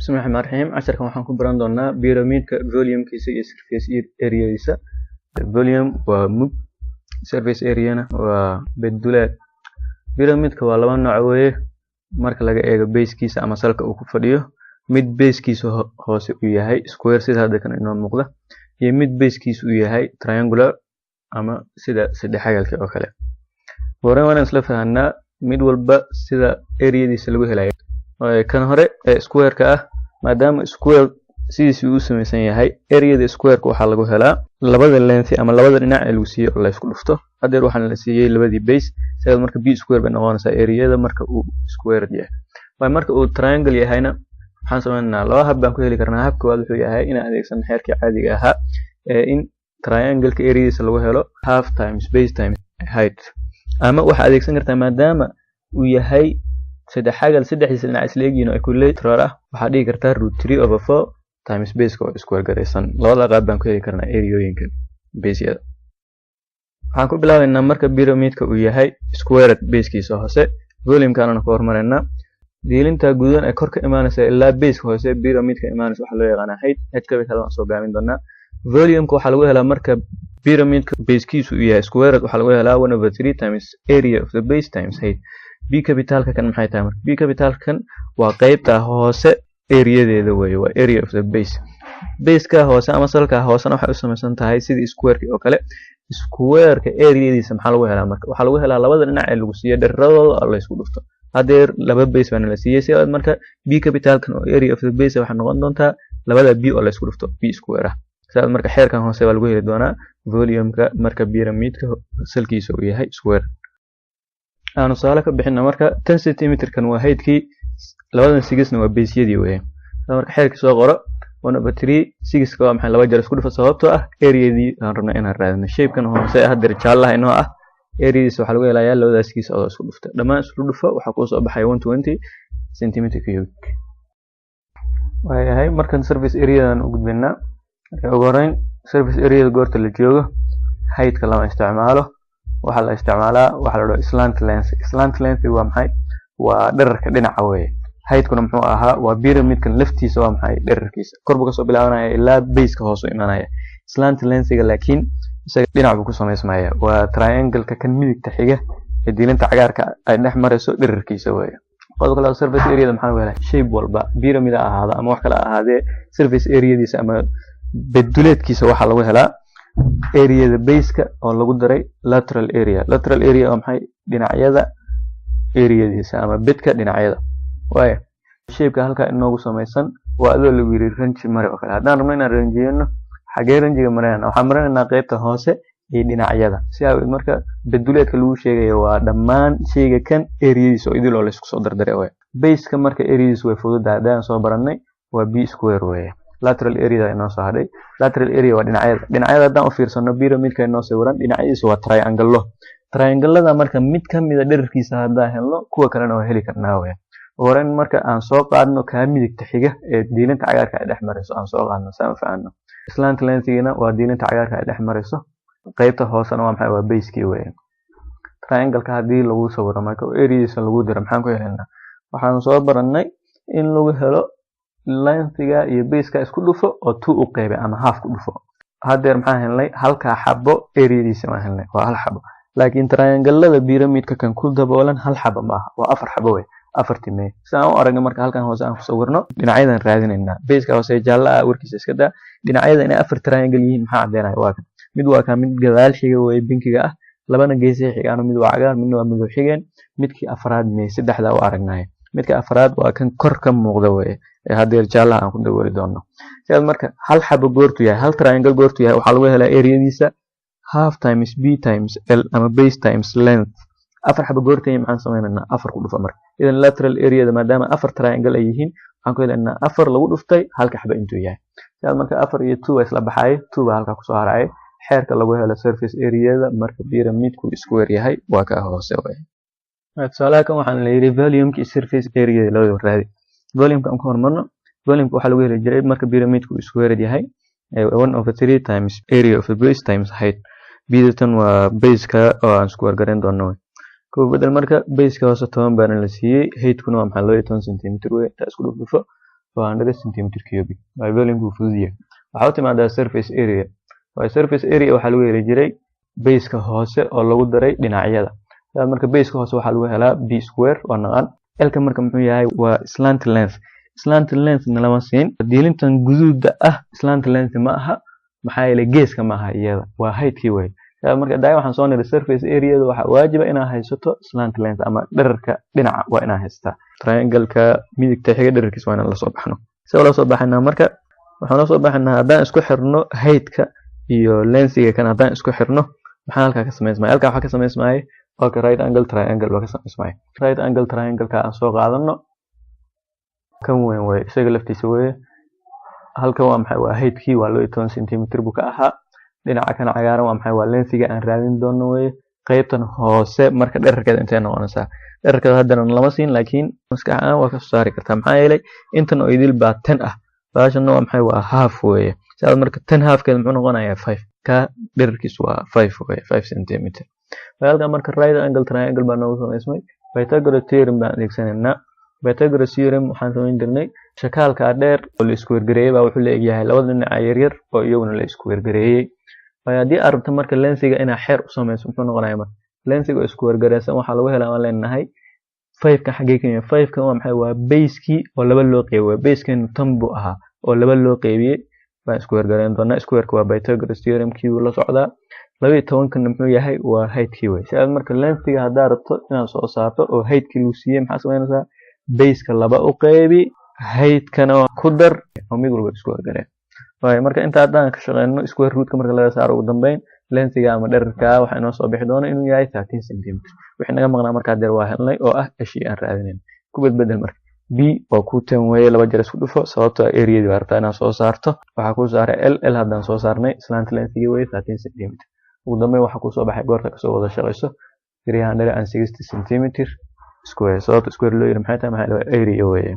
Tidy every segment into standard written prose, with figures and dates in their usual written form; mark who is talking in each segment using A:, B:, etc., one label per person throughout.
A: Bismillahi Raxmaani Raxiim. Casharkan waxaan ku baran doonaa pyramidka volume-kiisa iyo surface area-diisa. Volume waa mug, surface area-na waa bedduleed. Pyramidka waa laba nooc weeye marka laga eego base-kiisa ama salka uu ku fadhiyo. Mid base-kiisa hoose uu yahay square, sida hadda kan inoo muuqda, iyo mid base-kiisa uu yahay triangular ama sida saddexagalka oo kale. Hore waan isla fahanaa mid walba sida area-diisa lagu helayo. Kan hore ee square-ka ah, maadaama square sidiisii uu samaysan yahay, area-da square-ka waxaa lagu helaa labada length ama labada dhinac ee lagu siiyey oo la isku dhufto. Haddeer waxaan la siiyey labadii base, sidaas marka b square bay noqonaysaa area-da marka uu square yahay. Waayo, marka uu triangle yahayna waxaan sameynaynaa, laba hab baan ku heli karnaa. Habka koowaad wuxuu yahay inaan adeegsano xeerkii caadiga ahaa ee in triangle-ka area-diisa lagu helo half times base times height, ama waxaa adeegsan kartaa, maadaama uu yahay saddexagal saddexdiisa dhinac isla egyihiin oo equilateral ah, waxaa dhigi kartaa root three over four times base-ka oo square garaysan. Labada qaab baan ku heli karnaa area-ooyinka base-yada. Waxaan ku bilaabaynaa marka pyramidka uu yahay squared base-kiisa hoose, volume-kaanana ku hormaraynaa. Diilinta gudan ee kor ka imaanaysa ilaa base-ka hoose pyramidka imaanaysa waxaa loo yaqaanaa height. H capital waan soo gaabin doonaa. Volume-ka waxaa lagu helaa marka pyramidka base-kiisu uu yahay squared, waxaa lagu helaa one over three times area of the base times height. B capitalka kan maxay tahay marka? B capitalka kan waa qeybta hoose area-deeda weeye, waa area of the base. Base-ka hoose ama salka hoosena waxay u samaysan tahay sidii square-ki oo kale. Square-ka area-diisa maxaa lagu helaa marka? Waxaa lagu helaa labada dhinac ee lagu siiyo dhereradooda oo la isku dhufto. Haddeer laba base baana la siiyey, si marka b capitalkan oo area of the base waxay noqon doontaa labada b oo la isku dhufto, b square ah. Sidaas marka xeerkan hoose baa lagu heli doonaa volume-ka marka pyramidka salkiisa uu yahay square. Aan tusaale ka bixino marka, 10 centimeter-kan waa height-kii, labadan six-na waa base-yadii weeye. Marka xeerkii soo qoro: one over three, sixka waa maxay? Laba jeer isku dhufo, sababtoo ah areadii aan rabnay inaan raadino. Shapekan hoose haddeer jaallaha inoo ah areadiisa waxaa lagu helayaa labadaas six oo isku dhufta. Dhammaan isku dhufo, waxaa kuu soo baxaya 120 centimeter cubic. Waayahay, markan surface areadan u gudbaynaa. Ugu horeyn, surface areada goorta la joogo heightka lama isticmaalo. Waxaa la isticmaalaa waxaa la dhaho slant length. Slant length waa maxay? Waa dherarka dhinaca weeye. Heightkuna muxuu ahaa? Waa pyramidkan laftiisa, waa maxay, dherarkiisa kor buu kasoo bilaabanaya ilaa baseka hoos u imanaya. Slant lengthiga laakiin isaga dhinac buu ku samaysmaya, waa triangle-ka kan midigta xiga ee diilinta cagaarka ay dhex marayso dherarkiisa weeye. Qodobka labaad, surface areada maxaa lagu helaa? Shape walba, pyramid ha ahaado ama wax kale ha ahaadee, surface areadiisa ama bedduleedkiisa waxaa lagu helaa areada baseka oo lagu daray lateral area. Lateral area waa maxay? Dhinacyada areadiisa ama bedka dhinacyada. Waaya, shapeka halkaa inoogu samaysan waa adoo lagu yiri ranji mari oo kale. Haddaan rabno inaan ranjiyano, xagee ranjiga marinayna? Waxaan marinaynaa qeybta hoose iyo dhinacyada. Si awgeed marka beduleedka lagu sheegayo waa dhammaan shayga kan areadiisa oo idil oo laysku soo dardaray waay. Baseka marka areadiisa way fududahay, haddaan soo baranay, waa b square weeye. Lateral area inoo soo hadhay. Lateral area waa dhinacyada. Dhinacyada haddaan u fiirsano pyramidka inoo sawiran, dhinacyadiisa waa triangle. Triangle-ada marka mid ka mida dherarkiisa haddaan helno, kuwa kalena waa heli karnaa weeye. Horeyn marka aan soo qaadno kaa midigta xiga ee diilinta cagaarka ay dhex marayso, aan soo qaadno si aan u fahanno. Slant lengthigina waa diilinta cagaarka ay dhex marayso, qeybta hoosena waa maxay? Waa basekii weeye. Triangle-ka haddii lagu sawiro marka oo areadiisa lagu diro, maxaan ku helaynaa? Waxaan soo barannay in lagu helo lengthiga iyo baseka isku dhufo oo two u qeybay ama half ku dhufo. Haddeer maxaan helnay? Halkaa xabo areadiisa waan helnay, waa hal xabo. Laakiin triangle-ada pyramidka kan ku daboolan hal xabo maaha, waa afar xabo wey. Afartii mee? Si aan u aragno marka, halkan hoose aan ku sawirno, dhinacyadan raadinaynaa. Baseka hoose jaalla ah warkiisa iska daa. Dhinacyada inay afar triangle yihiin maxaa caddeynaya? Waa kan mid, waa kan mid gadaal xiga wey, pinkiga ah. Labana geesay xigaan, mid waa cagaar, midna waa madow xigeen. Midkii afraad mee? Saddexdaa u aragnay. Midka afraad waa kan kor ka muuqda weye ee haddeer jaallaha aan ku dabooli doono. Sidaas marka hal xabo goortu yahay, hal triangle goortu yahay, waxaa lagu helaa areadiisa half times b times l ama base times length. Afar xabo goorta yahay, maxaan sameynaynaa? Afar ku dhufa. Marka idan lateral areada, maadaama afar triangle ay yihiin, waxaan ku helaynaa afar lagu dhuftay halka xabo intuu yahay. Sidaas marka afar iyo two waa isla baxaya, two baa halkaa kusoo haraya. Xeerka lagu helo surface areada marka pyramidku square yahay waa ka hoose wey. Tusaalaha kan waxaan la yidhi volume-ka iyo surface area labadaba raadi. Volume-ka aan ku hormarno. Volume-ka waxaa lagu heli jiray marka pyramidku uu squared yahay one over three times area of the base times height. Bidatan waa baseka oo aan square gareyn doono. Ku bedel marka, baseka hoose 10 baana la siiyey, heightkuna waa maxay? 12 centimeter wey. Intaa isku dhufdhufo. 400 centimeter cubic. Waa volume uu fudud yahay. Waxaa u timaadaa surface area. Waa surface area waxaa lagu heli jiray base-ka hoose oo lagu daray dhinacyada. Marka base-ka hoose waxaa lagu helaa b square, waa naqaan. L-ka marka muxuu yahay? Waa slant length. Slant length na lama siin. Diilintan guduuda ah slant length ma aha, maxaa yeelay geeska ma aha, iyada waa height-kii wey. Marka daa waxaan soo niri surface area-da waxaa waajiba inaad haysato slant length ama dhererka dhinaca waa inaad haysataa. Triangle-ka midigta xiga dhererkiisa waa inaan la soo baxno. Si la soo baxaynaa marka, waxaan la soo baxaynaa haddaan isku xirno height-ka iyo length-iga kan. Haddaan isku xirno, maxaa halkaa ka samaysmaya? Halkaa waxaa ka samaysmaya okay, right angle triangle baa ka samaysmaya. Right angle triangle-ka aan soo qaadano, kan weyn wey, isaga laftiisa weye. Halkan waa maxay? Waa height-kii, waa 12 centimeter buu ka ahaa. Dhinaca kan cagaaran waa maxay? Waa length-iga aan raadin doono weye. Qaybtan hoose marka dhererkeeda intee noqonaysaa? Dhererkeeda haddana lama siin, laakiin maskax ahaan waa kasoo saari kartaa, maxaa yeelay intan oo idil baa 10 ah. Baashanna waa maxay? Waa half weeye. Sidaas marka 10 halfkeeda muxuu noqonayaa? 5. Ka dhererkiisu waa 5 weeye, 5 centimeter. Halkan marka right angle triangle baa noogu samaysmay. Pythagoras theorem baan adeegsanaynaa. Pythagoras theorem waxaan samayn jirnay shakaalka dheer oo la isku wergareeyey baa wuxuu la egyahay labada dhinaca yaryar oo iyaguna la isku wergareeyey. Waayo, haddii aad rabto marka length-iga inaa xeer u samayso, muxuu noqonayaa marka length-iga oo isku wergareysan? Waxaa lagu helaa waan leenahay 5-kan xaggee ka yimid? 5-kan waa maxay? Waa base-kii oo laba loo qeybiyey. Base-kan 10 buu ahaa oo laba loo qeybiyey baan isku wergareyn doonaa. Square-ka waa Pythagoras theorem-kii uu la socdaa. 12-kanna muxuu yahay? Waa height-kii wey. Si aad marka length-iga haddaad rabto inaad soo saarto oo height-kii lagu siiyey, maxaa samaynaysaa? Base-ka laba u qeybi, height-kana ku dar oo mid walba isku wergareen. Waayo, marka inta haddaan ka shaqeyno, square root-ka marka laga saaro, ugu dambeyn length-iga ama dhererka waxaa inoo soo bixi doona inuu yahay 13 centimeter. Wixii naga maqnaa markaa deer waa helnay oo ah ashii aan raadinayn. Ku bedbedel marka. B waa ku 10 weeye, laba jeer isku dhufo, sababtoo ah area-dii baa rabtaa inaad soo saarto. Waxaa kuu saaray l l haddaan soo saarnay slant length-igii weeye, 13 centimeter. Ugu dambeyn waxaa kusoo baxay goorta kasoo wada shaqeyso 360 centimeter square. Sababta square loo yiri maxay tahay? Maxaa area weeye.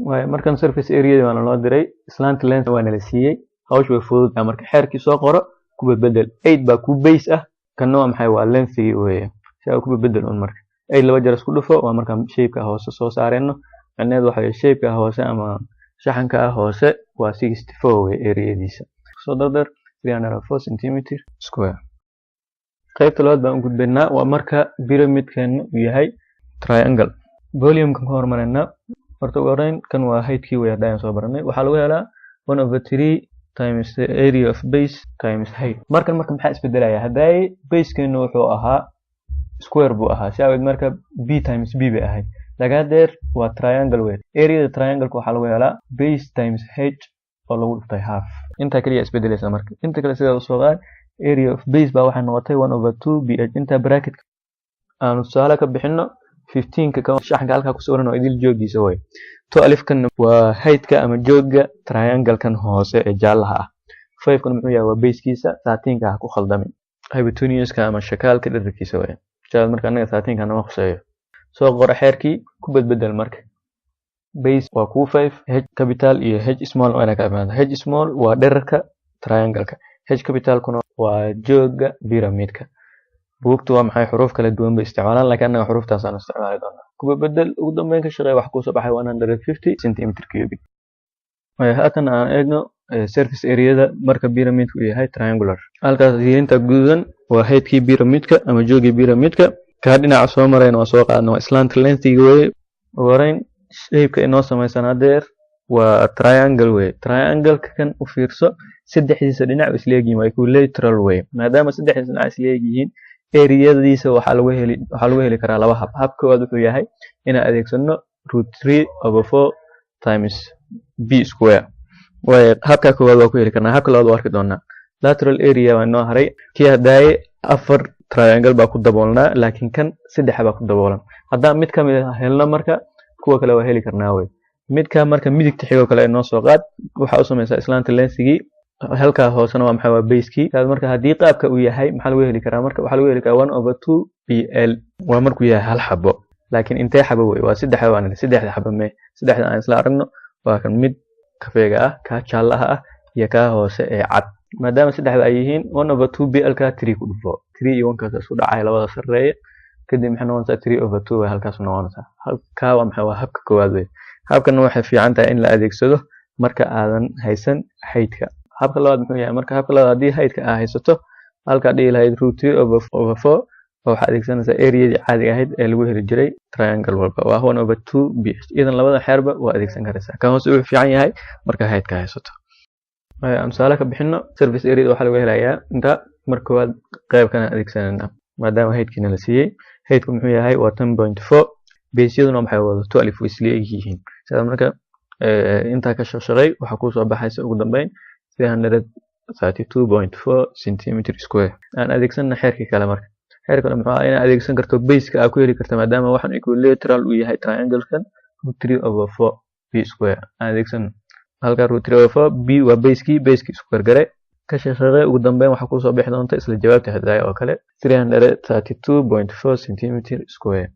A: Waayo, markan surface area waana loo diray, slant length waa nala siiyey, hawsha way fududahay. Marka xeerkii soo qoro, ku bedbedel. 8 baa ku base ah, kanna waa maxay? Waa length-igii weeye. Si aa ku bedbedel un marka 8 laba jeer isku dhufo. Waa markaan shape-ka hoose soo saareyno. Macnaheedu waxa weeye shape-ka hoose ama shaxanka hoose waa 64 weye area-diisa. Soo dardar, 304 centimeter square. Qaybta labaad baan u gudbaynaa, waa marka pyramid-keena uu yahay triangle. Volume-kan ka hormaraynaa horta. Ugu horreyn kan waa height-kii wey, haddaan soo baranay. Waxaa lagu helaa 1 over 3 times the area of base times height. Markan marka maxaa isbedelaya? Hadaaye base-keenu wuxuu ahaa square buu ahaa, si awgeed marka b times b bay ahayd, laakiin haddeer waa triangle wey. Area-da triangle-ka waxaa lagu helaa base times h oo lagu dhuftay half. Intaa kaliya isbedelaysa marka, inta kale sidaa usoo qaad. Area of base baa waxay noqotay 1 over 2 bh. Intaa bracket aanu tusaale ka bixino, 15-ka ka shaxanka halkaa ku sawiran oo idil joogiisa way. 12-kan waa height-ka ama jooga triangle-kan hoose ee jaalaha ah. 5-kan muxuu yahay? Waa base-kiisa. 13-ka ha ku khaldamin, hypotenuse-ka ama shakaalka dhererkiisa way. Jaal marka annaga 13-ka nama khuseeyo. Soo qoro xeerkii, ku bedbedel marka. Base waa ku 5. H capital iyo h small waa inaa ka imaado. H small waa dhererka triangle-ka, h capital-kuna waa jooga pyramid-ka. Buugtu waa maxay? Xuruuf kala duwan bay isticmaalaan, laakiin annaga xuruuftaas aan isticmaali doonaa. Kuba bedel, ugu dambeyn ka shaqeey. Wax kusoo baxay 150 centimeter cubic. Haatan aan eegno surface area-da marka pyramid-ku uu yahay triangular. Halkaas diilinta gududan waa height-kii pyramid-ka ama joogii pyramid-ka. Kaa dhinaca soo marayna waa soo qaadna, waa slant length-iga weye. Ugu horeyn shape-ka inoo samaysan hadeer waa triangle weye. Triangle-ka kan u fiirso, saddexdiisa dhinac way isleegyihiin, waa equilateral weye. Maadaama saddexdiisa dhinac isleegyihiin, area-diisa waxaa lagu heli karaa laba hab. Hab koowaad wuxuu yahay inaan adeegsano root 3 over 4 times b square. Waayo, habka koowaad waa ku heli karnaa. Habka labaad waa arki doonaa. Lateral area waa inoo haray. Kii hadaaye afar triangle baa ku daboolnaa, laakiin kan saddex baa ku daboolan. Haddaan mid ka mid ah helno, marka kuwa kale waa heli karnaa wey. Midka marka midigta xigoo kale inoo soo qaad. Waxaa u samaysaa slant length-igii. Halkaa hoosena waa maxay? Waa base-kii. Marka haddii qaabka uu yahay, maxaa lagu heli karaa? Marka waxaa lagu heli karaa 1 over 2 b l, waa markuu yahay hal xabo. Laakiin intee xabo wey? Waa saddex xabo. Aan saddexda xabo mee? Saddexda aan isla aragno. Waa kan mid kafeega ah, kaa jaallaha ah iyo kaa hoose ee cad. Maadaama saddexda ay yihiin, 1 over 2 b l ka 3 ku dhufo. 3 iyo 1 kaas isku dhacay labada sarreeya. Kadib maxay noqonaysaa? 3 over 2 way halkaas noqonaysaa. Halkaa waa maxay? Waa habka koowaad wey. Habkan waxay fiican tahay in la adeegsado marka aadan haysan height-ka. Habka labaad muxuu yahay marka? Habka labaad, haddii height-ka aa haysato, halkaa dhihi lahayd root three over four, waxaa adeegsanaysaa areadii caadiga ahayd ee lagu heli jiray triangle walba, waa one over two b h. Idan labada xeerba waa adeegsan karaysaa. Kan hoose wuxuu fiican yahay marka height-ka haysato. Aan tusaale ka bixino. Surface area waxaa lagu helayaa inta. Marka koowaad qaybkana adeegsanayna, maadaama height-kiina la siiyey. Height-ku muxuu yahay? Waa 10.4. Base-yaduna maxay wada 12, way isla eg yihiin. Sida marka intaa ka shaqshaqay, waxaa kusoo baxaysa ugu dambeyn 332.4 centimeter square. Aan adeegsana xeerkii kale. Marka xeer kale muxuu ahaa? Inaad adeegsan karto base-ka aad ku heli karto, maadaama waxaan equilateral uu yahay triangle-kan, root three over four b square. Aan adeegsano halka root three over four, b waa base-kii, base-kii square gare, ka shaqshaqay, ugu dambeyn waxaa kusoo bixi doonta isla jawaabta hadaya oo kale, 332.4 centimeter square.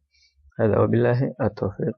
A: هذا وبالله التوفيق.